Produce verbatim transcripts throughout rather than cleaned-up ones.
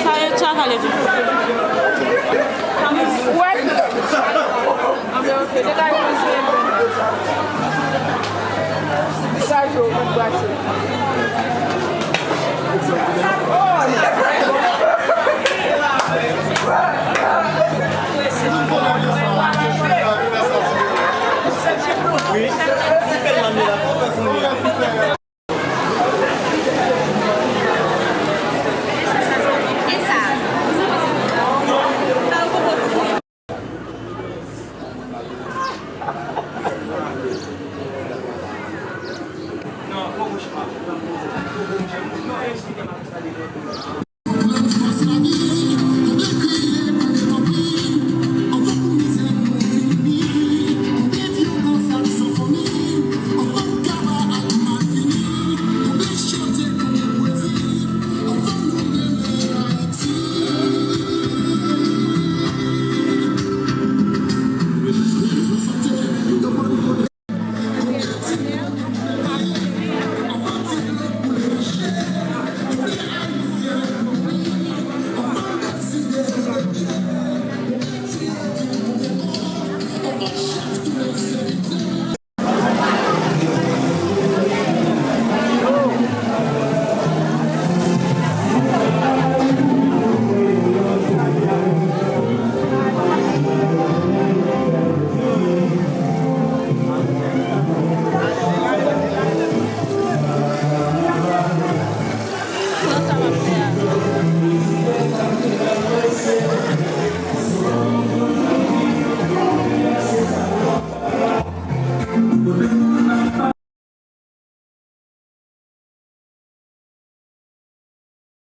Sa yo tchaka le tou. Wè. Sa yo mwen brase.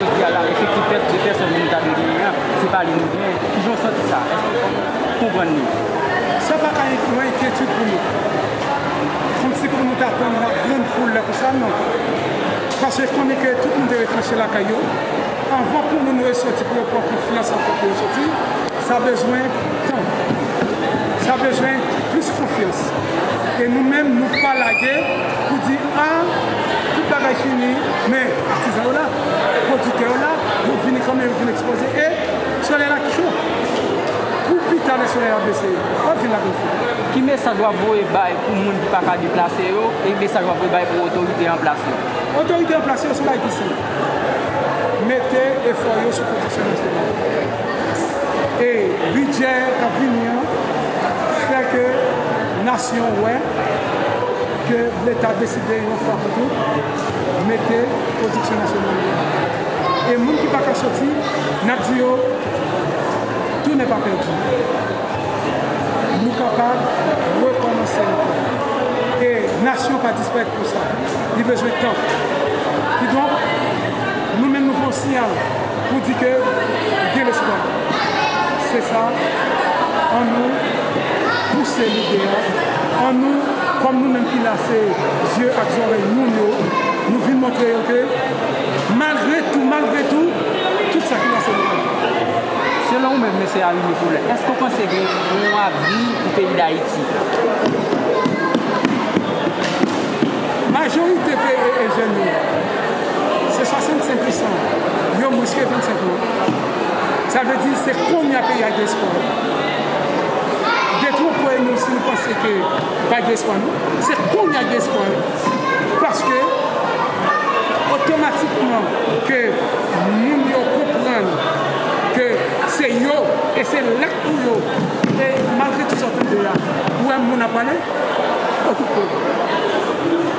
Jodi a la, efektif pè-, de pèsòn nou ta dwe genyen an, se pa li nou genyen. Kijan w santi sa? Èske w konprann li? Sa pa ka yon enkyetid pou nou. Kòmsi pou nou ta tann yon grann foul lè konsa, non. Paske konnen ke tout moun te retranche lakay yo. Anvan pou moun yo soti pou yo pran konfyans ankò pou yo soti, sa bezwen tan. Sa bezwen plis konfyans. E nou menm, nou pa lage pou di, a, tout bagay fini, men atizan yo la, pwodiktè yo la, yo vini kanmenm, yo vin ekspoze. E solèy la ki cho. Pou pita, lè solèy la bese, w ap vin la konfyans. Ki mesaj w ap voye bay pou moun ki pa ka deplase yo, e mesaj w ap voye bay pou otorite an plas yo? Otorite an plas yo, se yon bagay ki senp. Mete efò yo sou pwodiksyon nasyonal. E bidjè k ap vini an fè ke nasyon wè ke Leta deside yon fwa pou tout mete pwodiksyon nasyonal yo. E moun ki pa ka soti, n ap di yo, tout n'est pas perdu. Nou kapab rekòmanse ankò. E nasyon pa disparèt pou sa. Li bezwen tan. Kidonk, nou menm nou fè yon siyal pou di ke gen lespwa. Se sa, ann nou pouse lide a. Ann nou, kòm nou menm ki la, se zye ak zòrèy moun yo, nou vin montre yo ke malgre tou, malgre tou, tout sa ki la se lokal. Selon ou menm, mesye Arine Paulin, èske w panse gen yon avni pou peyi Dayiti? Majorite pe-, e, e jèn yo, se swasannsenk pousan, yo mwens ke vennsenk an. Sa vle di, se kounye a peyi a gen espwa. Detwonpe nou si nou panse ke pa gen espwa, non. Se kounye a gen espwa. Paske, otomatikman, ke moun yo konprann ke se yo, e se lèt pou yo, e malgre tout sa w tande a, ou wè moun ap pale, okipe w.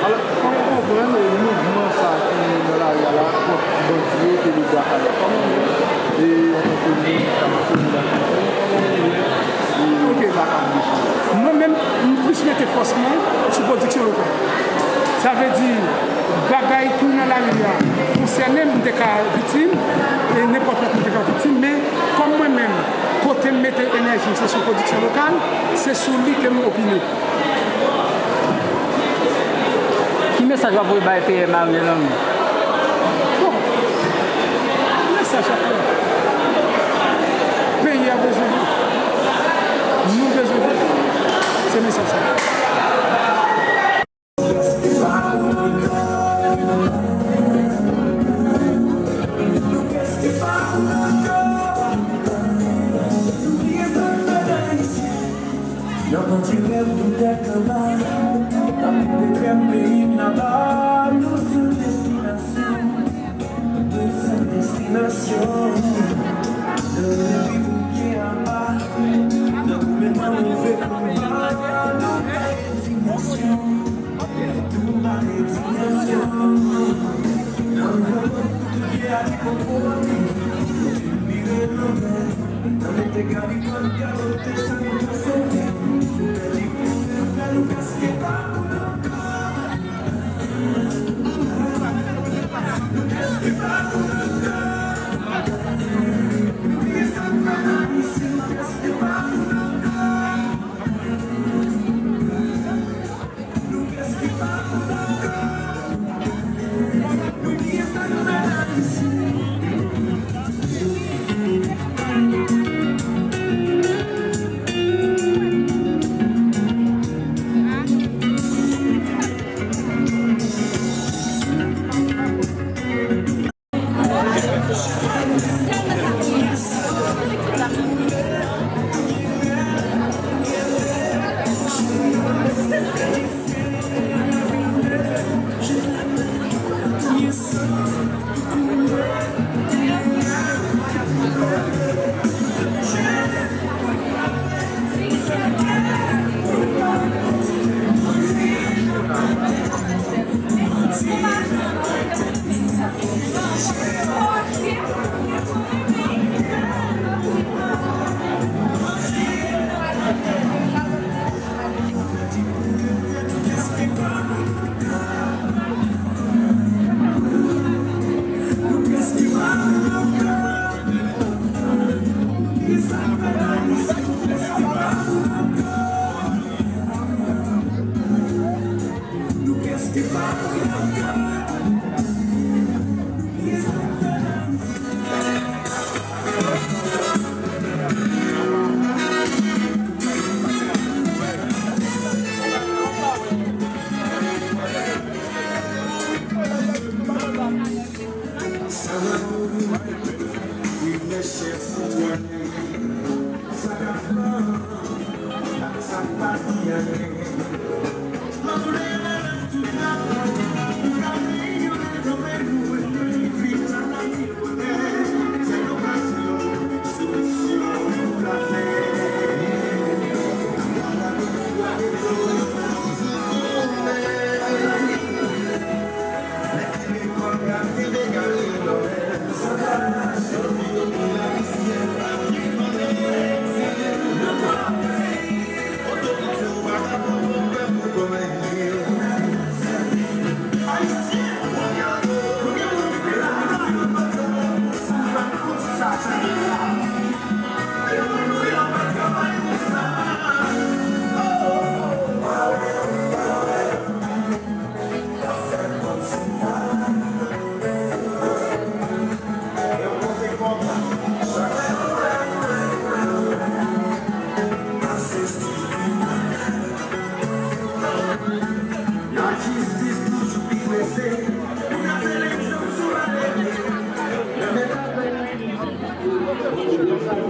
Alò, kòman w konprann, e, mouvman sa ki nan lari a la kont bandi yo, Tele Gwa Kalè? Kòman ou menm, e, antanke moun k ap soti nan kay, kòman ou wè, e, sa k ap dechoule? Mwen menm, m plis mete fòs mwen sou pwodiksyon lokal. Sa vle di, bagay ki nan lari a konsène m, m te ka viktim, e nenpòt lòt moun te ka viktim, men kòm mwen menm, kote m mete enèji m, se sou pwodiksyon lokal, se sou li ke m opine. Ki mesaj w ap voye bay P M Ariel Henry? Bon, mesaj la klè. Peyi a bezwen vòt. Nou bezwen vòt. Se mesaj sa.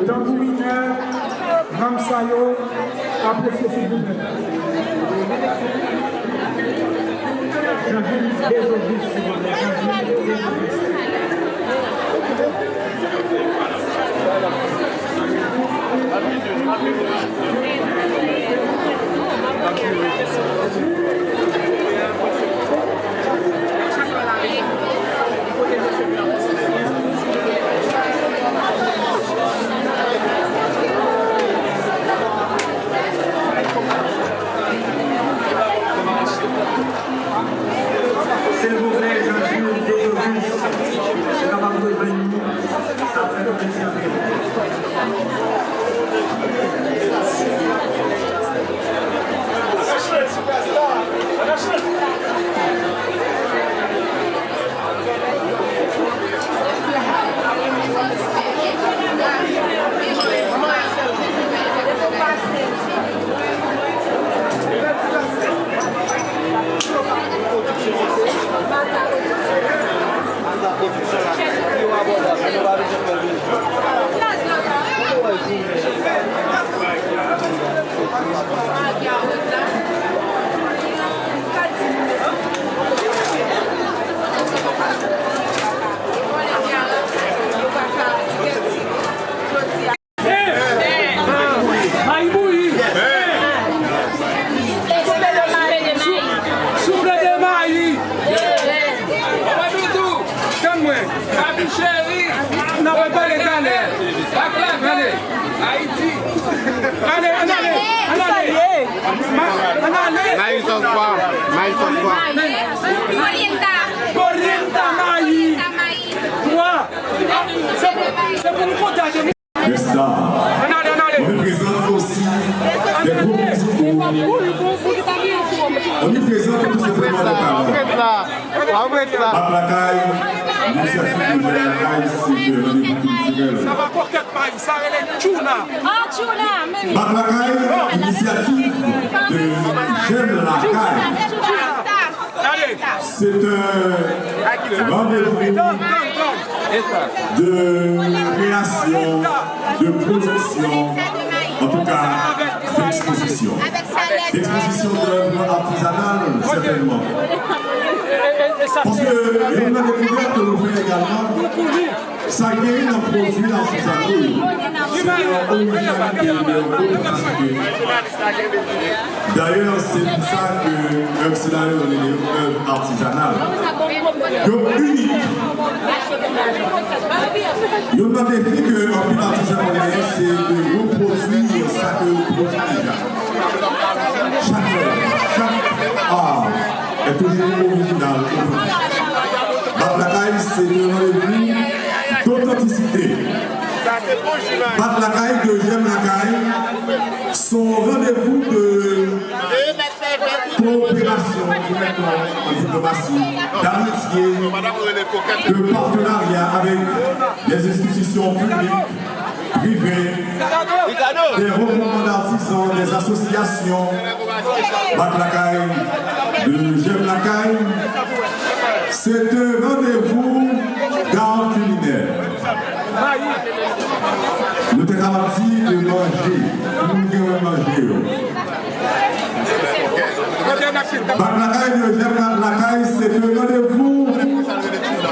Tanbourinè, Ramsayo, apresye silvouplè. Jean-Jules Dezogis, silvouplè. Jean-Jules Dezogis. Silvouplè, Jean-Jules Dezogis, si w kapab rejwenn nou, sa ap fè nou plezi anpil. Mwen. Papi cheri. N ap pale talè. Bak lakay. Ayiti. Ale, ann ale, ann ale. Ma-, ann ale. Mayi sòs pwa. Mayi sòs pwa. Polenta. Polenta mayi. Polenta mayi. Twa. Se pou, se pou nou kontate. Resta. Ann ale, ann ale. On représente aussi des groupes musicaux. On représente tout simplement des talents. Bak Lakay, inisiyativ de Jèm Lakay, se de randevou kiltirèl. Sa pa kokèt mayi, sa rele tchouna. Ah, tchouna, men wi. Bak Lakay, inisiyativ de Jèm Lakay. Tchouna, tchouna. Allez. C'est un rendez-vous de création, de production, en tout cas, d'exposition. D'exposition d'œuvres artisanales, certainement. Paske youn nan dekouvèt ke nou fè egalman, sa k genyen nan pwodui artizanal yo, se yon orijinalite, yon otantisite. Dayè, se pou sa ke èv sila yo rele yo èv atizanal. Yo inik. Youn nan defi ke anpil atizan konn genyen, se de repwodui sa ke yo pwodui deja. Chak èv, chak art est toujours original, authentique. Bak Lakay, c'est un rendez-vous d'authenticité. Bak Lakay de Jèm Lakay, son rendez-vous de coopération, directement en diplomatie, d'amitié, de partenariat avec des institutions publiques, privées, des regroupements d'artisans, des associations. Bak Lakay de Jèm Lakay, c'est un rendez-vous d'art culinaire. Nou te kapab di de manje. Tout moun ki renmen manje yo. Bak Lakay de Jèm Lakay, c'est un rendez-vous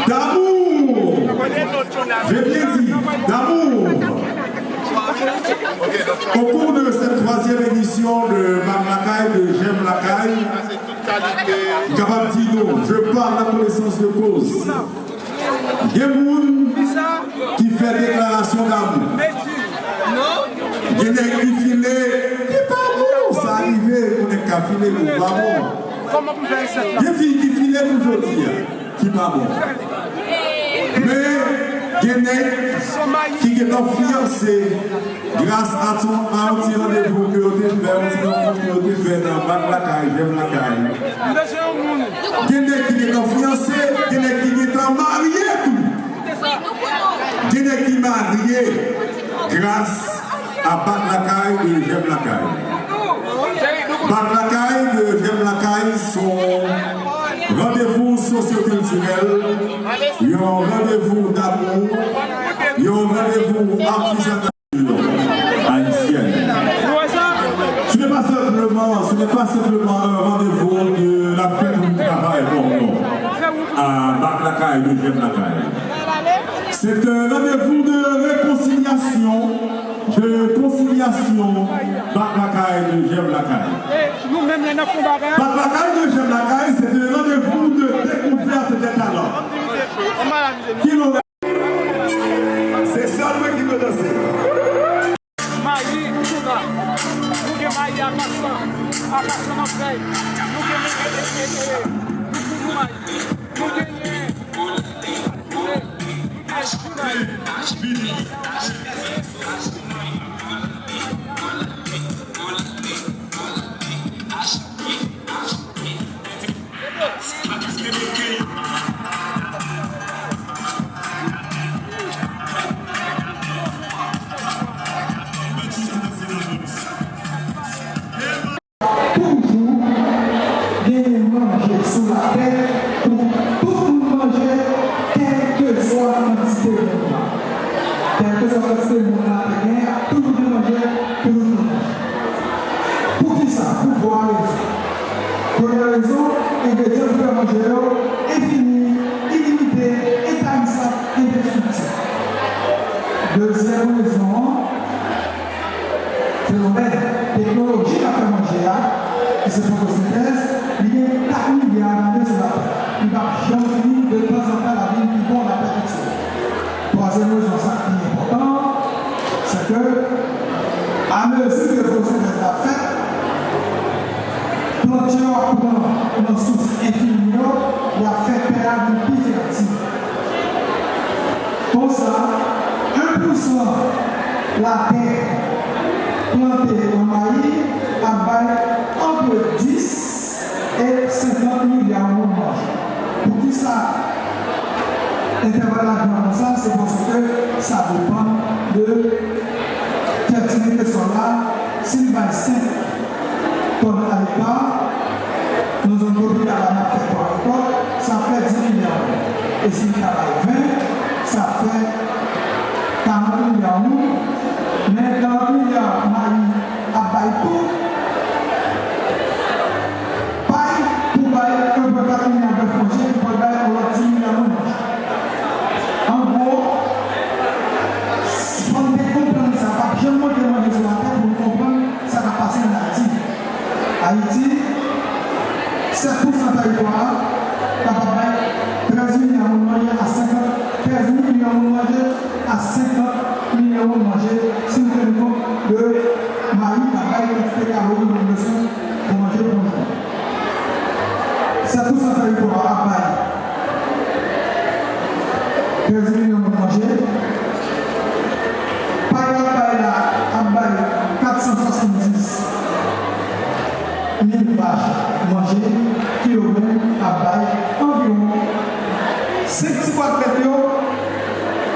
d'amour. J'ai bien dit, d'amour. Au cours de cette troisième édition de Bak Lakay de Jèm Lakay, m kapab di nou, je parle en connaissance de cause. Gen moun ki fè deklarasyon damou. Gen nèg ki file, ki pa bon. Sa rive, yon nèg ka file, ki pa bon. Gen fi ki file pou jodi a, ki pa bon. Men, gen nèg ki gentan fiyanse. Gras a ti, a yon ti randevou ke yo te fè, yon ti rankont ke yo te fè nan Bak Lakay, Jèm Lakay. Gen nèg ki gentan fiyanse, gen nèg ki gentan marye tou. Gen nèg ki marye gras a Bak Lakay de Jèm Lakay. Bak Lakay de Jèm Lakay, son randevou sosyokiltirèl, yon randevou damou, yon randevou atizanal. Haïtienne. Ce n'est pas simplement, ce n'est pas simplement un rendez-vous de la fête du travail comme nous, à Bak Lakay de Jèm Lakay. C'est un rendez-vous de réconciliation, de conciliation, Bak Lakay de Jèm Lakay. Bak Lakay de Jèm Lakay, c'est un rendez-vous de découverte des talents. Ki nou Se sèl mwen ki dwe danse. Mayi, nou la. Nou gen mayi akasan, akasan nan fèy. Nou gen, e, e, e, e, nou, nou mayi. Nou genyen, nou genyen, nou genyen. Toujou genyen manje sou latè pou tout moun manje, kèlkeswa kantite moun nan. Kèlke Konsa, en pou san latè plante an mayi ap bay ant dis e senkant milya moun manje. Poukisa entèval la gran konsa? Se paske sa depann de fètilite sòl la. Si l bay senk tòn a lekta, nan zòn twopikal la, n ap fè twa rekòt, sa fè dis milya moun. E si l ta bay ven, sa fè karant milya moun. Men karant milya mayi ap bay tou pay pou bay en pwen kat milya bèf manje, ki pral bay yon lòt dis milya moun manje. An gwo, fò n te konprann sa, p ap janm manke manje sou latè pou nou konprann sa k ap pase nan Ayiti. Ayiti, sèt pousan tèritwa a kapab bay trèz milya moun manje a senkant, trèz milyon moun manje a senkant milyon moun manje, si nou teni kont de mayi k ap bay kantite kalori moun bezwen pou manje pou yon jou. Sèt pousan tèritwa a ap bay trèz milyon moun manje. Pay y ap bay la ap bay kat san swasanndis mil vach manje, ki yo menm ap bay anviwon senk ti bwat lèt yo,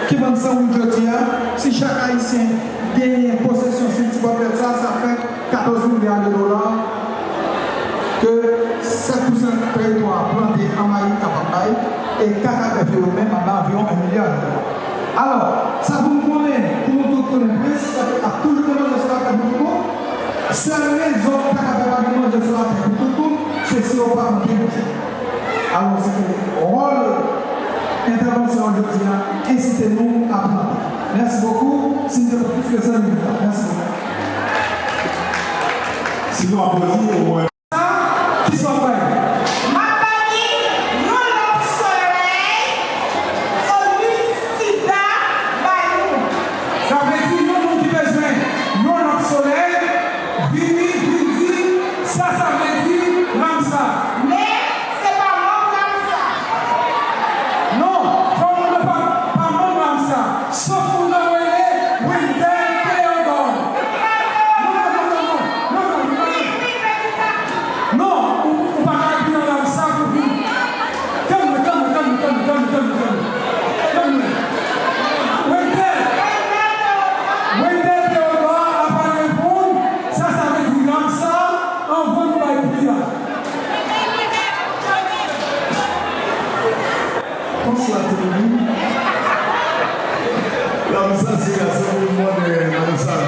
ki vann san goud jodi a. Si chak Ayisyen genyen posesyon senk ti bwat lèt sa, sa fè katòz milya de dola ke sèt pousan tèritwa a plante an mayi kapab bay, e kaka bèf yo menm ap bay anviwon en milya de dola. Alò, sa pou nou konnen, pou nou tout konnen, prensip la ke ap toujou gen manje sou latè pou tout moun. Sèl rezon ki ta ka fè pa gen manje sou latè pou tout moun, se si yo pa plante manje. Alò, se te wòl entèvansyon an jodi a, ensite nou a plante. Mèsi bokou. Si n te pran plis ke senk minit la. Mèsi bokou. Si nou aplodi, omwen. Sa, kisa w ap bay? M ap ba li yon lanp solèy, Onusida bay nou. Sa vle di, yon moun ki bezwen yon lanp solèy, vini, vin di sa sa vle di, Ramsa. Men, se pa manm Ramsa. Non, fò moun nan pa, pa manm Ramsa. Sof moun nan rele Wendell Theodore. Non, non, non, non, non, non, non, non, non, non, ou, ou pa ka epi nan Ramsa pou vin. Kalme, kalme, kalme, kalme, kalme, kalme, kalme. Kalme. Wendell. Wendell Theodore ap al reponn sa sa vle di Ramsa anvan nou bay pri a. Konsla te vini. Ramsa se gason moun mòdèn nan sa la.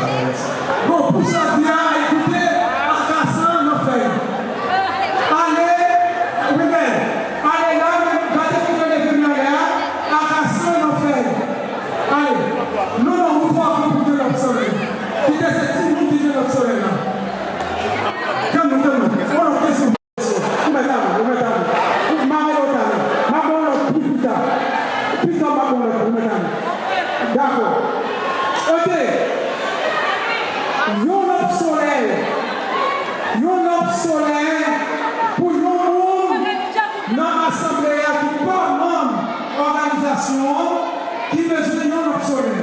Bon, pou jodi a, ekoute, akasan nan fèy. Ale, Wendell, ale la, men gade kote w leve m nan lè a, akasan nan fèy. Ale. Non, non, ou twò gran pou gen lòt solèy. Kite se timoun ki gen lòt solèy la. Kalme, kalme. On lòt kesyon. Ou mèt ale, ou mèt ale. Ou m a rele w talè. M a ba w lòt pri pita. Pita m a ba w lòt pri, ou mèt ale. Dakò. Ok. Yon lanp solèy. Yon lanp solèy pou yon moun nan asanble a ki pa manm òganizasyon an ki bezwen yon lanp solèy.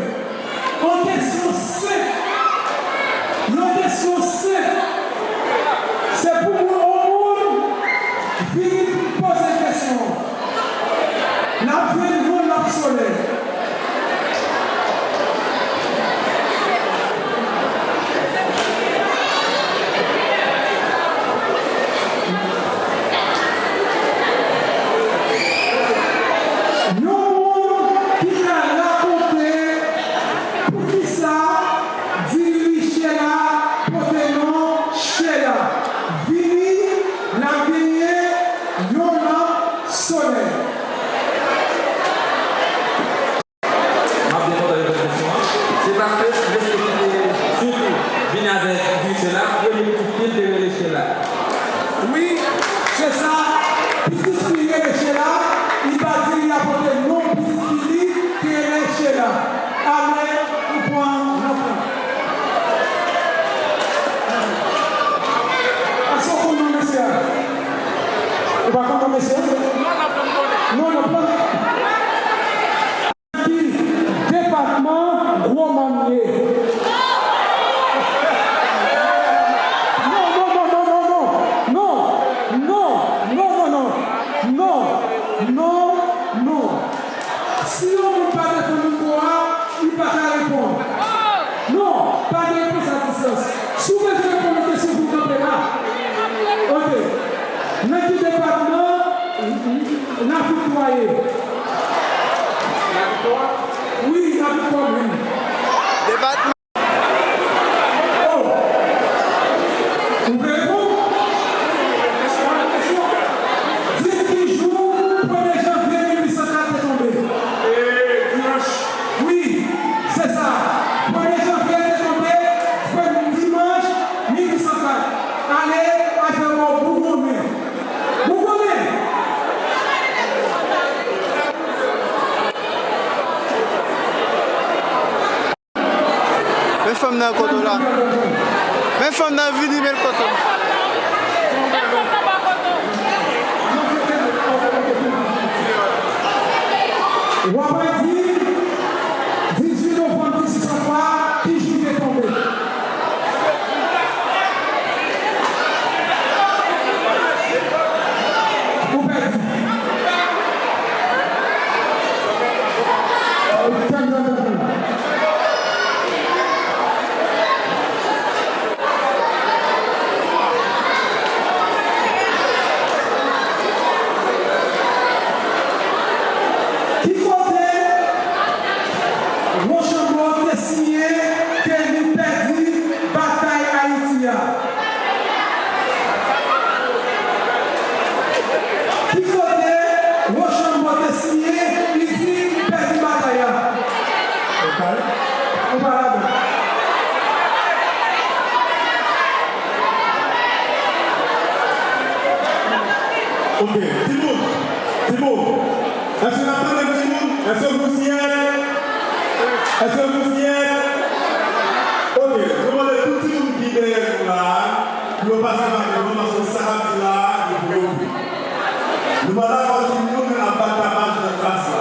Yon kesyon senp. Yon kesyon senp. Se pou moun, yon moun vini poze kesyon an. L ap jwenn yon lanp solèy. Yon moun ki ka rakonte Si yon moun pa defann mikwo a, li pa ka reponn. Non, pa gen repons a distans. Si w bezwen reponn yon kesyon, pou w kanpe la. Ok. Nan ki depatman Laviktwa ye? Wi, Laviktwa menm. Depatman. Oh! Ou vle reponn? Di m ki jou premye janvye mil uit san kat te tonbe. E, dimanch. Wi, se sa. Premye janvye te tonbe dimanch mil uit san kat. Ale, al fè bò Bougonnen. Bougonnen! Men fanm nan kote w la. Men fanm nan vini, men l kote w. W ap di, dizuit novanm mil uit san twa, ki jou l te tonbe? Ou pèdi. Ki kote Wochanbo te siyen ke li pèdi batay Ayiti a? Ki kote Wochanbo te siyen, li di li pèdi batay la? Ou pa ladan. Ok, timoun, timoun. Èske n ap tande m, timoun? Èske nou siyèt? Èske nou siyèt? Ok, nou mande tout timoun ki dèyè nou la a, pou yo pase pa devan, paske sa n ap di la a, e pou yo pran. Nou pa dakò timoun ap bat tapaj nan klas la.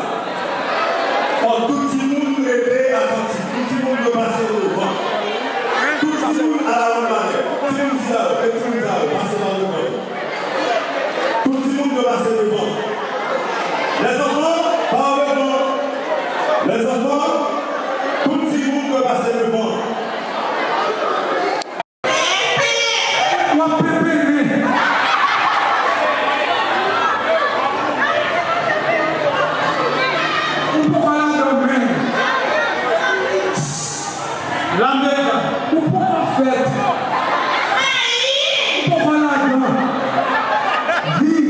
Fò tout timoun rete atantif. Tout timoun dwe pase devan. Tout timoun à la longue haleine. Timoun sa yo, e timoun sa yo, pase pa devan. Tout timoun dwe pase devan. Lèzanfan, pa devan. Lèzanfan, tout timoun dwe pase devan. W ap pepe men. Ou poko ladan men. Lamèk, ou poko fèt. Ou poko ladan. Viv.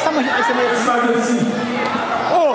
Sa mwen ese mwen. Espageti. Oh!